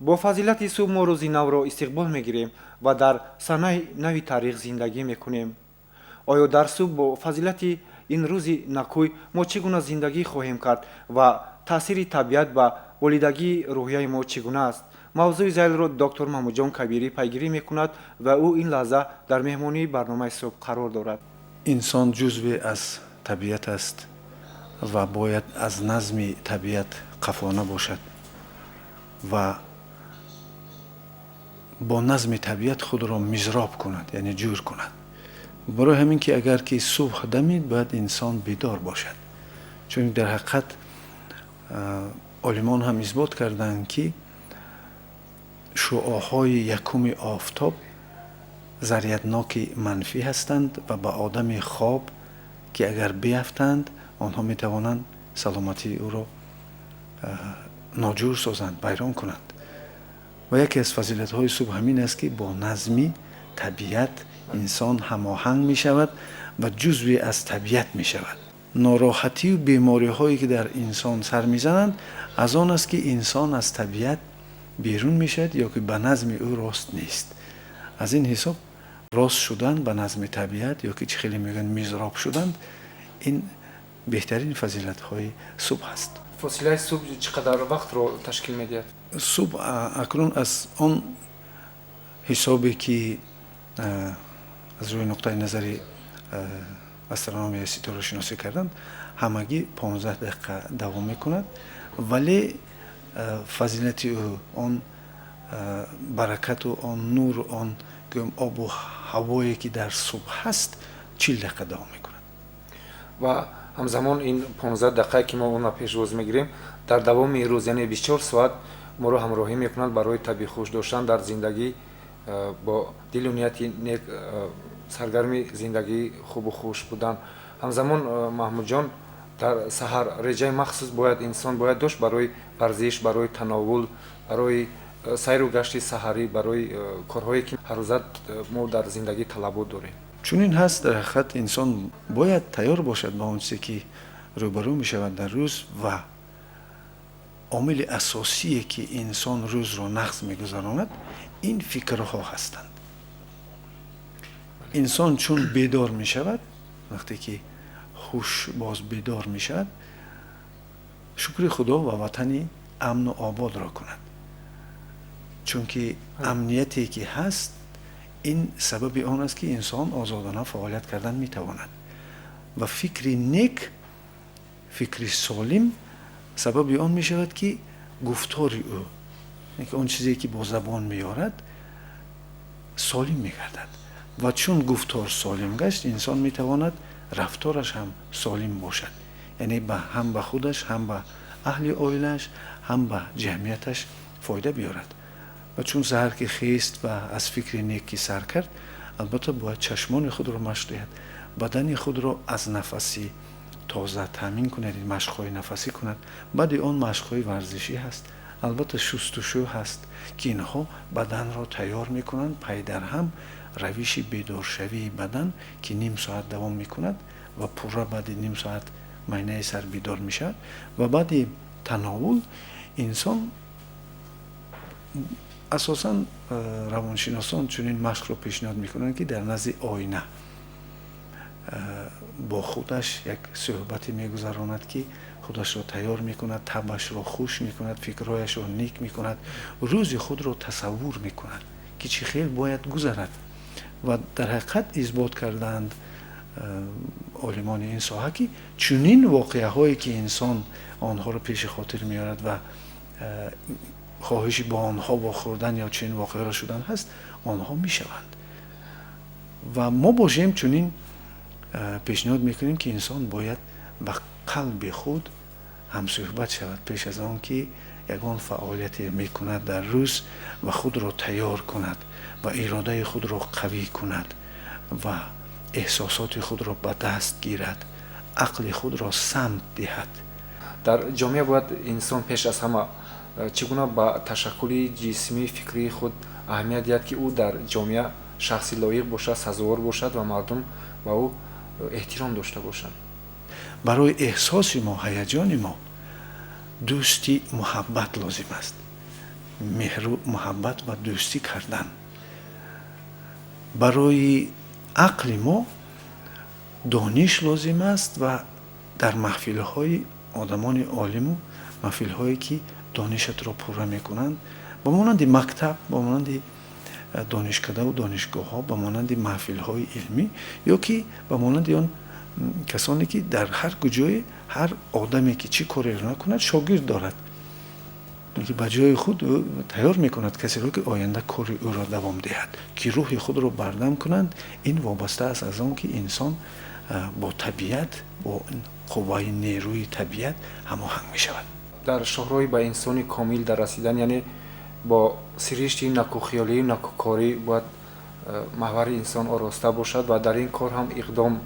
Бо фазилати субҳ мо рӯзи навро истиқбол мегирем ва дар санаи нави таърих зиндагӣ мекунем. Оё дар субҳ бо фазилати ин рӯзи накӯй мо чӣ гуна зиндагӣ хоҳем кард ва таъсири табиат ба болидагии рӯҳияи мо чӣ гуна аст? Мавзӯи зайлро доктор Маҳмудҷон Кабирӣ пайгирӣ мекунад ва ӯ ин лаҳза дар меҳмонии барномаи «Субҳ» қарор дорад. Инсон ҷузве аз табиат аст ва бояд аз назми табиат қафо набошад ва бо назми табиат худро мизроб кунад, яъне ҷӯр кунад. Барои ҳамин ки агар ки субҳ дамид, бояд инсон бедор бошад, чун дар ҳақиқат олимон ҳам исбот карданд, ки шуоҳои якуми офтоб зарядноки манфӣ ҳастанд ва ба одами хоб ки агар биафтанд, онҳо метавонанд саломатии ӯро ноҷур созанд, вайрон кунанд. Ва яке аз фазилатҳои субҳ ҳамин аст, ки бо назми табиат инсон ҳамоҳанг мешавад ва ҷузве аз табиат мешавад. Нороҳатию бемориҳое, ки дар инсон сар мезананд, аз он аст, ки инсон аз табиат берун мешавад ё ки ба назми ӯ рост нест. Аз ин ҳисоб рост шудан ба назми табиат ё ки чӣ хеле мегӯянд, мизроб шудан, ин беҳтарин фазилатҳои субҳ аст. Фосилаи субҳ чӣ қадар вақтро ташкил медиҳад? Субҳ акнун аз он ҳисобе, ки аз рӯи нуқтаи назари астрономия, ситорашиносӣ карданд, ҳамагӣ 15 дақиқа давом мекунад, вале фазилати ӯ, он баракату он нуру он гӯем обу ҳавое, ки дар субҳ ҳаст, 40 дақиқа давом мекунад. Ва ҳамзамон ин 15 дақиқае, ки мо онро пешвоз мегирем, дар давоми рӯз, яъне 24 соат моро ҳамроҳӣ мекунанд барои табъи хуш доштан дар зиндагӣ, бо дилу нияти нек саргарми зиндагии хубу хуш будан. Ҳамзамон, Маҳмудҷон, дар саҳар реҷаи махсус бояд инсон бояд дошт барои варзиш, барои тановул, барои сайру гашти саҳарӣ, барои корҳое, ки ҳаррӯза мо дар зиндагӣ талабот дорем. Чунин ҳаст. Дар ҳақиқат инсон бояд тайёр бошад ба он чизе, ки рӯбарӯ мешавад дар рӯз, ва омили асосие, ки инсон рӯзро нағз мегузаронад, ин фикрҳо ҳастанд. Инсон чун бедор мешавад, вақте ки ҳуш боз бедор мешавад, шукри Худо ва ватани амну ободро кунад, чунки амнияте, ки ҳаст, ин сабаби он аст, ки инсон озодона фаъолият кардан метавонад. Ва фикри нек, фикри солим сабаби он мешавад, ки гуфтори ӯ, он чизе, ки бо забон меорад, солим мегардад. Ва чун гуфтор солим гашт, инсон метавонад рафтораш ҳам солим бошад, яъне ҳам ба худаш, ҳам ба аҳли оилааш, ҳам ба ҷамъияташ фоида биёрад. Ва чун саҳар ки хест ва аз фикри нек ки сар кард, албатта бояд чашмони худро машқ диҳад, бадани худро аз нафаси тоза таъмин кунад, машқҳои нафасӣ кунад. Баъди он машқҳои варзишӣ ҳаст, албатта шустушӯ ҳаст, ки инҳо баданро тайёр мекунанд. Пайдарҳам равиши бедоршавии бадан, ки ним соат давом мекунад ва пурра баъди ним соат майнаи сар бедор мешавад. Ва баъди тановул инсон асосан, равоншиносон чунин машқро пешниҳод мекунанд, ки дар назди оина бо худаш як суҳбате мегузаронад, ки худашро тайёр мекунад, табъашро хуш мекунад, фикрҳояшро нек мекунад, рӯзи худро тасаввур мекунад, ки чӣ хел бояд гузарад. Ва дар ҳақиқат исбот кардаанд олимони ин соҳа, ки чунин воқеаҳое, ки инсон онҳоро пеши хотир меорад ва хоҳиши бо онҳо вохӯрдан ё чунин воқеаро шудан ҳаст, онҳо мешаванд. Ва мо бошем, чунин пешниҳод мекунем, ки инсон бояд ба қалби худ ҳамсӯҳбат шавад пеш аз он ки ягон фаъолияте мекунад дар рӯз ва худро тайёр кунад ва иродаи худро қавӣ кунад ва эҳсосоти худро ба даст гирад, ақли худро самт диҳад. Дар ҷомеа бояд инсон пеш аз ҳама чӣ гуна ба ташаккули ҷисмӣ, фикрии худ аҳамият диҳад, ки ӯ дар ҷомеа шахси лоиқ бошад, сазовор бошад ва мардум ба ӯ эҳтиром дошта бошанд? Барои эҳсоси мо, ҳаяҷони мо дӯсти муҳаббат лозим аст. меҳру муҳаббат ва дӯстӣ кардан. Барои ақли мо дониш лозим аст ва дар маҳфилҳои одамони олиму маҳфилҳое ки донишатро пурра мекунанд, ба монанди мактаб, ба монанди донишкадаву донишгоҳҳо, ба монанди маҳфилҳои илмӣ ё ки ба монанди он касоне ки дар ҳар куҷое ҳар одаме ки чӣ кореро накунад шогирд дорад, ки ба ҷои худ тайёр мекунад касеро ки оянда кори ӯро давом диҳад, ки рӯҳи худро бардам кунанд. Ин вобаста аст аз он ки инсон бо табиат, бо қувваи нерӯи табиат ҳамоҳанг мешавад. Дар шоҳроҳи ба инсони комил дар расидан, яъне бо сиришти накӯхиёлию накӯкорӣ бояд маҳвари инсон ороста бошад ва дар ин кор ҳам иқдом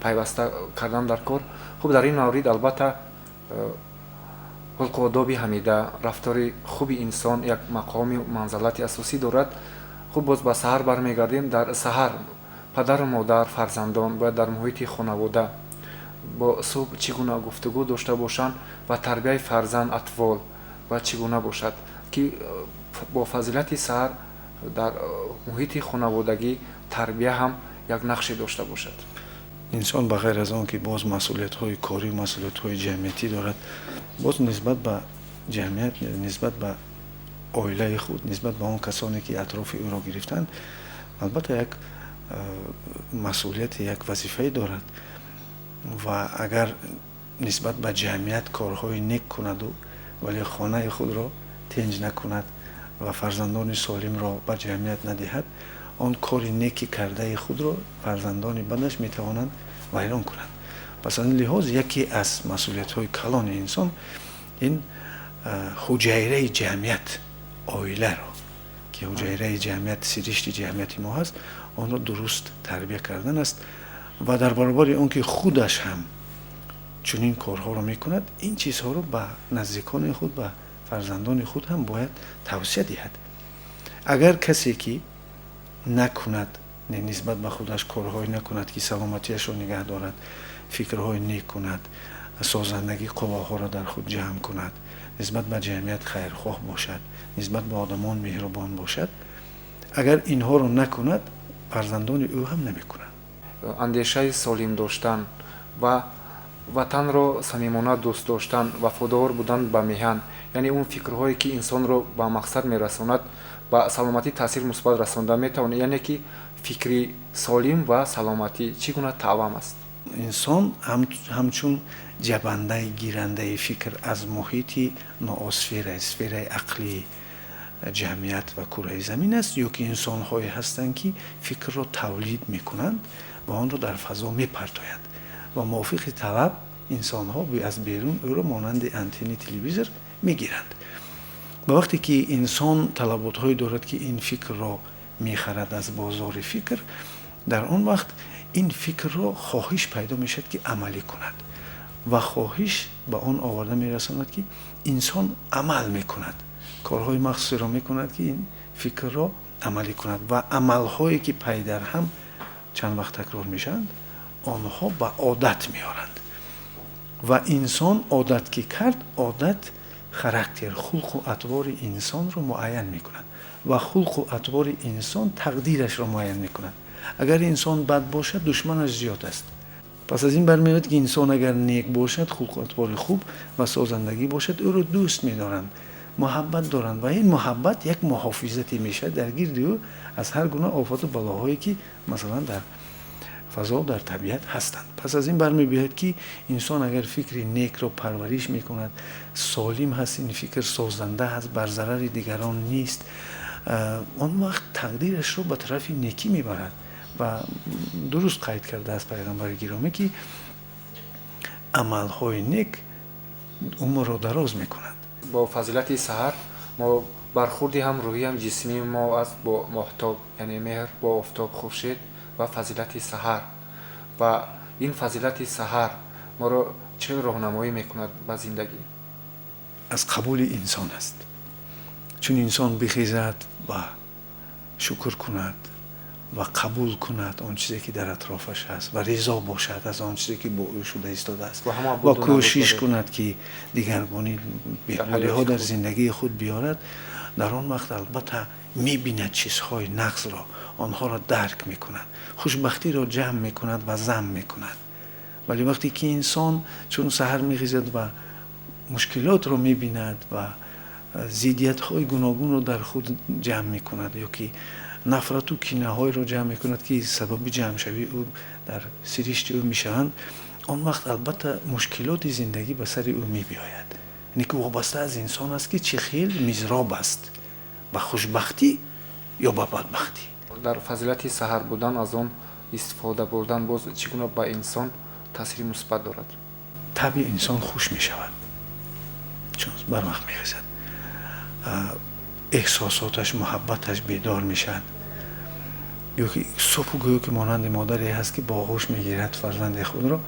пайваста кардан дар кор. Хуб, дар ин маврид албатта хулқу одоби ҳамида, рафтори хуби инсон як мақоми манзалати асосӣ дорад. Хуб, боз ба саҳар бармегардем. Дар саҳар падару модар, фарзандон бояд дар муҳити хонавода бо субҳ чӣ гуна гуфтугӯ дошта бошанд ва тарбияи фарзанд атвол бояд чӣ гуна бошад, ки бо фазилати саҳар дар муҳити хонаводагӣ тарбия ҳам як нақше дошта бошад. Инсон ба ғайр аз он ки боз масъулиятҳои корӣ, масъулиятҳои ҷамъиятӣ дорад, боз нисбат ба ҷамъият, нисбат ба оилаи худ, нисбат ба он касоне ки атрофи ӯро гирифтанд, албатта як масъулияти, як вазифае дорад ва агар нисбат ба ҷамъият корҳои нек кунаду вале хонаи худро тинҷ накунад ва фарзандони солимро ба ҷамъият надиҳад, он кори неки кардаи худро фарзандони бадаш метавонанд вайрон кунанд. Пас аз ин лиҳоз яке аз масъулиятҳои калони инсон ин ҳуҷайраи ҷамъият, оиларо, ки ҳуҷайраи ҷамъият, сиришти ҷамъияти мо ҳаст, онро дуруст тарбия кардан аст ва дар баробари он ки худаш ҳам чунин корҳоро мекунад, ин чизҳоро ба наздикони худ, ба фарзандони худ ҳам бояд тавсия диҳад. Агар касе ки накунад, нисбат ба худаш корҳое накунад ки саломатиашро нигаҳ дорад, фикрҳои нек кунад, созандагӣ қувваҳоро дар худ ҷамъ кунад, нисбат ба ҷамъият хайрхоҳ бошад, нисбат ба одамон меҳрубон бошад, агар инҳоро накунад, фарзандони ӯ ҳам намекунанд. Андешаи солим доштан ва ватанро самимона дӯст доштан, вафодор будан ба меҳан, яъне он фикрҳое ки инсонро ба мақсад мерасонад, ба саломатӣ таъсири мусбат расонда метавонад. Яъне ки фикри солим ва саломатӣ чӣ гуна тавъам аст? Инсон ҳамчун ҷабандаи гирандаи фикр аз муҳити ноосфера, сфераи ақлии ҷамъият ва кураи замин аст, ё ки инсонҳое ҳастанд ки фикрро тавлид мекунанд ва онро дар фазо мепартоянд ва мувофиқи талаб инсонҳо аз берун ӯро монанди антенни телевизор мегиранд. Ба вақте ки инсон талаботҳое дорад ки ин фикрро мехарад аз бозори фикр, дар он вақт ин фикрро хоҳиш пайдо мешавад ки амалӣ кунад ва хоҳиш ба он оварда мерасонад ки инсон амал мекунад, корҳои махсусеро мекунад ки ин фикрро амалӣ кунад ва амалҳое ки пай дар ҳам чанд вақт такрор мешаванд, онҳо ба одат меоранд ва инсон одат ки кард, одат характер, хулқу атвори инсонро муайян мекунад ва хулқу атвори инсон тақдирашро муайян мекунад. Агар инсон бад бошад, душманаш зиёд аст. Пас аз ин бармеояд ки инсон агар нек бошад, хулқу атвори хуб ва созандагӣ бошад, ӯро дӯст медоранд, муҳаббат доранд ва ин муҳаббат як муҳофизате мешавад дар гирди ӯ аз ҳар гуна офату балоҳое ки масалан дар фазо, дар табиат ҳастанд. Пас аз ин бармебиёяд ки инсон агар фикри некро парвариш мекунад, солим ҳаст, ин фикр созанда ҳаст, бар зарари дигарон нест, он вақт тақдирашро ба тарафи некӣ мебарад. Ва дуруст қайд кардааст пайғамбари гиромӣ ки амалҳои нек умрро дароз мекунанд. Бо фазилати саҳар мо бархурди ҳам рӯҳӣ ҳам ҷисмии мо аст бо моҳтоб, яъне меҳр бо офтоб, хуршед ва фазилати саҳар. Ва ин фазилати саҳар моро чӣ роҳнамоӣ мекунад ба зиндагӣ? Аз қабули инсон аст. Чун инсон бихезад ва шукр кунад ва қабул кунад он чизе ки дар атрофаш ҳаст ва ризо бошад аз он чизе ки бо ӯ шуда истодааст ва кӯшиш кунад ки дигаргунӣ, беҳбудиҳо дар зиндагии худ биёрад, Дар он вақт, албатта, мебинад чизҳои нағзро, онҳоро дарк мекунад, хушбахтиро ҷамъ мекунад ва зам мекунад. Вале вақте ки инсон чун саҳар мехезад ва мушкилотро мебинад ва зиддиятҳои гуногунро дар худ ҷамъ мекунад ё ки нафрату кинаҳоеро ҷамъ мекунад, ки сабаби ҷамъшавии ӯ дар сиришти ӯ мешаванд, он вақт, албатта, мушкилоти зиндагӣ ба сари ӯ мебиёяд. Яъне ки вобаста аз инсон аст, ки чӣ хел мизроб аст: ба хушбахтӣ ё ба бадбахтӣ. Дар фазилати саҳар будан, аз он истифода бурдан боз чӣ гуна ба инсон таъсири мусбат дорад? Табъи инсон хуш мешавад, чун барвақт мехезад, эҳсосоташ, муҳаббаташ бедор мешавад. Ё ки субҳ гӯё ки монанди модаре ҳаст, ки ба оғӯш мегирад фарзанди худро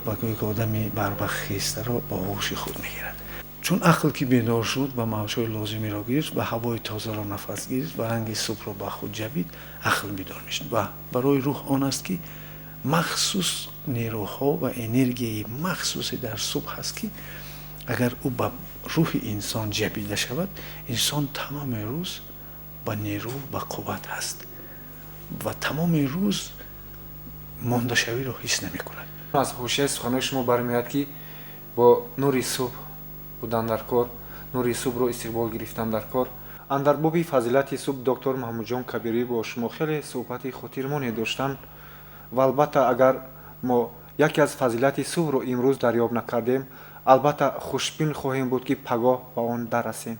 ва гӯё ки одами барвақт хестаро ба оғӯши худ мегирад. Чун ақл ки бедор шуд ва мавҷҳои лозимиро гирифт ва ҳавои тозаро нафас гирифт ва ранги субҳро ба худ ҷабид, ақл бедор мешавад. Ва барои рӯҳ он аст, ки махсус нерӯҳо ва энергияи махсусе дар субҳ ҳаст, ки агар ӯ ба рӯҳи инсон ҷабида шавад, инсон тамоми рӯз ба нерӯ, ба қувват ҳаст ва тамоми рӯз мондашавиро ҳис намекунад. Аз ҳошияи суханои шумо бармеояд, ки бо нури субҳ будан дар кор, нури субҳро истиқбол гирифтан дар кор. Андар боби фазилати субҳ доктор Маҳмудҷон Кабирӣ бо шумо хеле суҳбати хотирмоне доштанд. Ва албатта, агар мо яке аз фазилати субҳро имрӯз дарёб накардем, албатта, хушбин хоҳем буд, ки пагоҳ ба он дарасем.